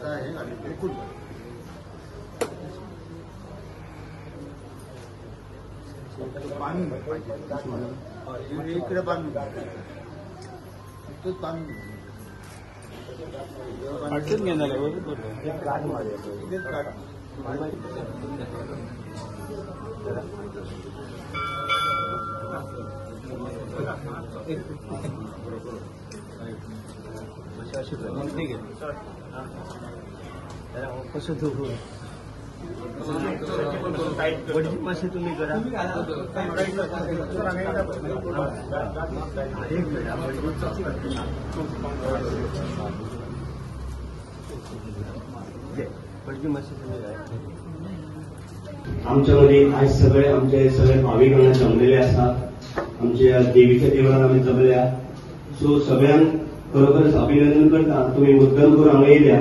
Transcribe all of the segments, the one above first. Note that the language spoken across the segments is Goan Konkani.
आता हे घालून बांधून इकडे बांधून तोच बांधून घेणार. कसं तू भटजी तुम्ही करा. भटजी मातशें तुम्ही करा. आमच्या मध्ये आज सगळे आमचे सगळे भाविक हांगा जमलेले आसा. आमच्या देवीच्या देवळान आमी जमल्या. सो सगळ्यांक खरोखरच अभिनंदन करता. तुमी मुद्दम करून हांगा येयल्या.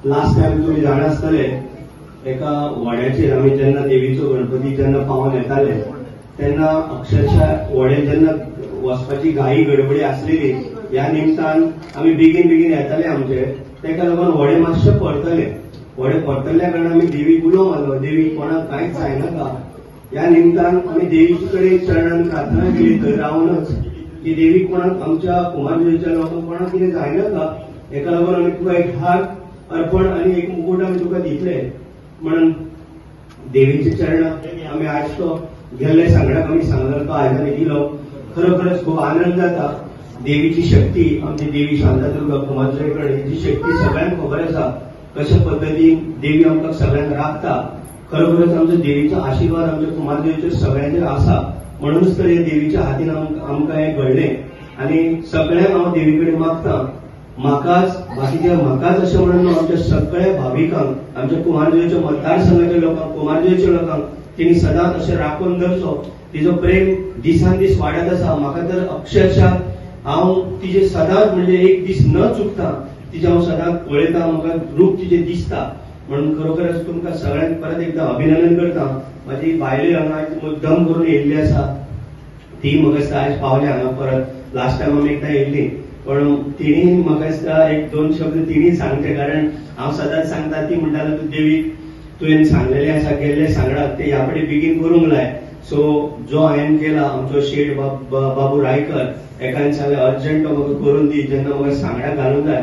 लास्ट टायम तुमी जाणा आसतले एका व्हड्याचेर आमी जेन्ना देवीचो गणपती जेन्ना पावन येताले तेन्ना अक्षरशः व्हडें जेन्ना वचपाची घाई गडबडी आसलेली ह्या निमतान आमी बेगीन बेगीन येताले आमचे. तेका लागून व्हडें मातशें परतलें. व्हडें परतल्ल्या कारणान आमी देवीक उलो मारलो, देवी कोणाक कांयच जायनाका. ह्या निमतान आमी देवीचे कडेन चरणान प्रार्थना केली थंय रावूनच की देवी कोणाक आमच्या कुमारजुंवेच्या लोकांक कोणाक कितें जायनाका. हेका लागून आमी तुका एक हार अर्पण आनी एक मुकुट आमी तुका दितले म्हणून देवीच्या चरणां आमी आयज तो गेल्ले सांगडाक आमी सांगलो तो आयज आमी दिलो. खरोखरच खूब आनंद जाता. देवीची शक्ती आमची देवी शांतादुर्गा कुमारजुंवे कडेन जी शक्ती सगळ्यांक खबर आसा कशा पद्दतीन देवी आमकां सगळ्यांक राखता. खरोखरच आमच्या देवीचो आशिर्वाद आमच्या कुमारजुंवेचेर सगळ्यांचेर आसा म्हणूनच तर हे देवीच्या हातीन आमकां हें घडलें. आनी सगळ्यांक हांव देवी कडेन मागता, म्हाकाच बाकीच्या म्हाकाच अशें म्हणून आमच्या सगळ्या भाविकांक आमच्या कुमारजुंवेच्या मतदारसंघाच्या लोकांक कुमारजुंवेच्या लोकांक तिणी सदांच अशें राखून दवरचो. तिजो प्रेम दिसान दीस वाडत आसा. म्हाका तर अक्षरशः हांव तिजे सदांच म्हणजे एक दीस न चुकता तिजें हांव सदांच पळयता, म्हाका रूप तिजें दिसता. म्हणून खरोखरच तुमकां सगळ्यांक परत एकदां अभिनंदन करता. म्हाजी बायलूय हांगा मुद्दम करून येयल्ली आसा. ती म्हाका दिसता आयज पावली हांगा परत. लास्ट टायम आमी एकदां येयल्ली पण तिणी म्हाका दिसता एक दोन शब्द तिणी सांगचे, कारण हांव सदांच सांगता. ती म्हणटाली तूं देवीक तुवें सांगलेलें आसा गेल्ले सांगडाक ते ह्या फावटी बेगीन करूंक लाय. सो जो हांवें केला आमचो शेठ बाबू रायकर एकान सांगलें अर्जंट म्हाका करून दी जेन्ना म्हाका सांगडाक घालूंक जाय.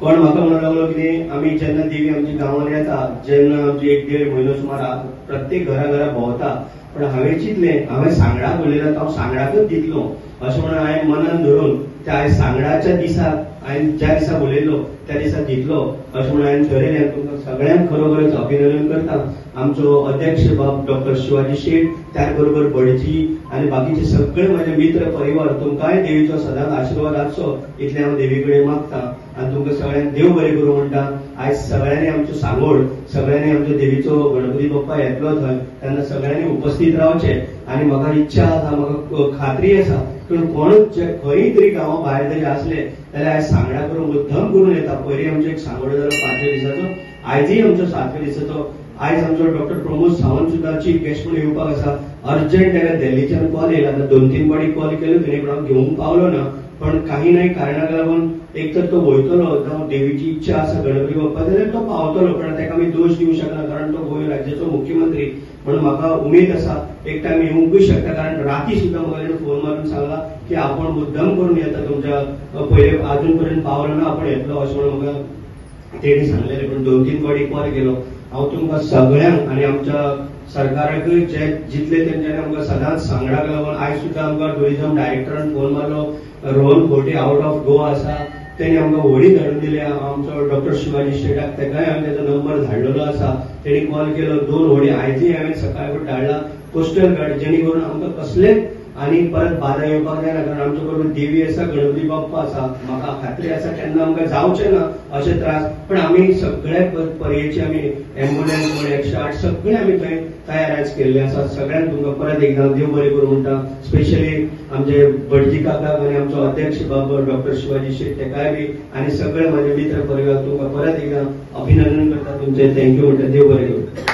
कोण म्हाका म्हणूंक लागलो कितें आमी जेन्ना देवी आमच्या गांवांत येता जेन्ना आमची एक देड म्हयनो सुमार प्रत्येक घरा घरा भोंवता, पण हांवें चिंतलें हांवें सांगडाक उलयला तो हांव सांगडाकच दितलो अशें म्हणून हांवें मनान धरून त्या आयज सांगडाच्या दिसाक हांवें ज्या दिसा उलयलो त्या दिसा दितलो अशें म्हणून हांवें ठरयलें. तुमकां सगळ्यांक खरोखरच अभिनंदन करता. आमचो अध्यक्ष बाब डॉक्टर शिवाजी शेट, त्याच बरोबर भटजी आनी बाकीचे सगळे म्हजे मित्र परिवार, तुमकांय देवीचो सदांच आशिर्वाद आसचो इतलें हांव देवी कडेन मागता. आनी तुमकां सगळ्यांक देव बरें करूं म्हणटा. आयज सगळ्यांनी आमचो सांगोड, सगळ्यांनी आमचो देवीचो गणपती बाप्पा येतलो थंय तेन्ना सगळ्यांनी उपस्थित रावचें. आनी म्हाका इच्छा आसा, म्हाका खात्री आसा पूण कोणूच खंय तरी गांवा भायर जरी आसले जाल्यार आयज सांगडा करून मुद्दम करून येता. पयलीं आमचो एक सांगोड जालो 5व्या दिसाचो, आयजय आमचो 7व्या दिसाचो. आयज आमचो डॉक्टर प्रमोद सावंत सुद्दां चीफ गेस्ट म्हणून येवपाक आसा. अर्जंट ताका दिल्लीच्यान कॉल येयला. आतां 2-3 फावटी कॉल केलो तेणी पण हांव घेवंक पावलो ना. पण काही नाही कारणाक लागून एक तर तो वयतलो, जावं देवीची इच्छा आसा गणपती बाप्पा जाल्यार तो पावतलो, पण ताका आमी दोश दिवंक शकना कारण तो गोंय राज्याचो मुख्यमंत्री. म्हणून म्हाका उमेद आसा एक टायम येवंकूय शकता, कारण राती सुद्दां म्हाका ताणें फोन मारून सांगला की आपण मुद्दम करून येता तुमच्या पयले अजून पर्यंत पावलो ना आपण येतलो अशें म्हणून म्हाका तेणी सांगलेलें. पण 2-3 फावटी कॉल केलो. हांव तुमकां सगळ्यांक आनी आमच्या सरकाराकूय जे जितले तेंच्यांनी आमकां सदांच सांगडाक लागून आयज सुद्दां आमकां टुरिजम डायरेक्टरान फोन मारलो, Rohan Khote out of Goa आसा, तेणी आमकां व्हडी धाडून दिल्या. आमचो डॉक्टर शिवाजी शेटाक तेकाय हांवें तेजो नंबर धाडलेलो आसा, तेणी कॉल केलो. 2 व्हडी आयजय हांवें सकाळ फुडें धाडला कोस्टल गार्ड, जेणे करून आमकां कसलेच आनी परत बादा येवपाक जायना, कारण आमचे बरोबर देवी आसा, गणपती बाप्पा आसा. म्हाका खात्री आसा केन्ना आमकां जावचें ना अशे त्रास, पण आमी सगळे पर्येचे आमी एम्बुलन्स म्हण 108 सगळे आमी थंय तयार आयज केल्ले आसा. सगळ्यांक तुमकां परत एकदां देव बरें करूं म्हणटा. स्पेशली आमचे भटजी काकाक आनी आमचो अध्यक्ष बाब डॉक्टर शिवाजी शेट तेकाय बी आनी सगळे म्हजे मित्र परिवार तुमकां परत एकदां अभिनंदन करता तुमचें. Thank you म्हणटा. देव बरें करूं.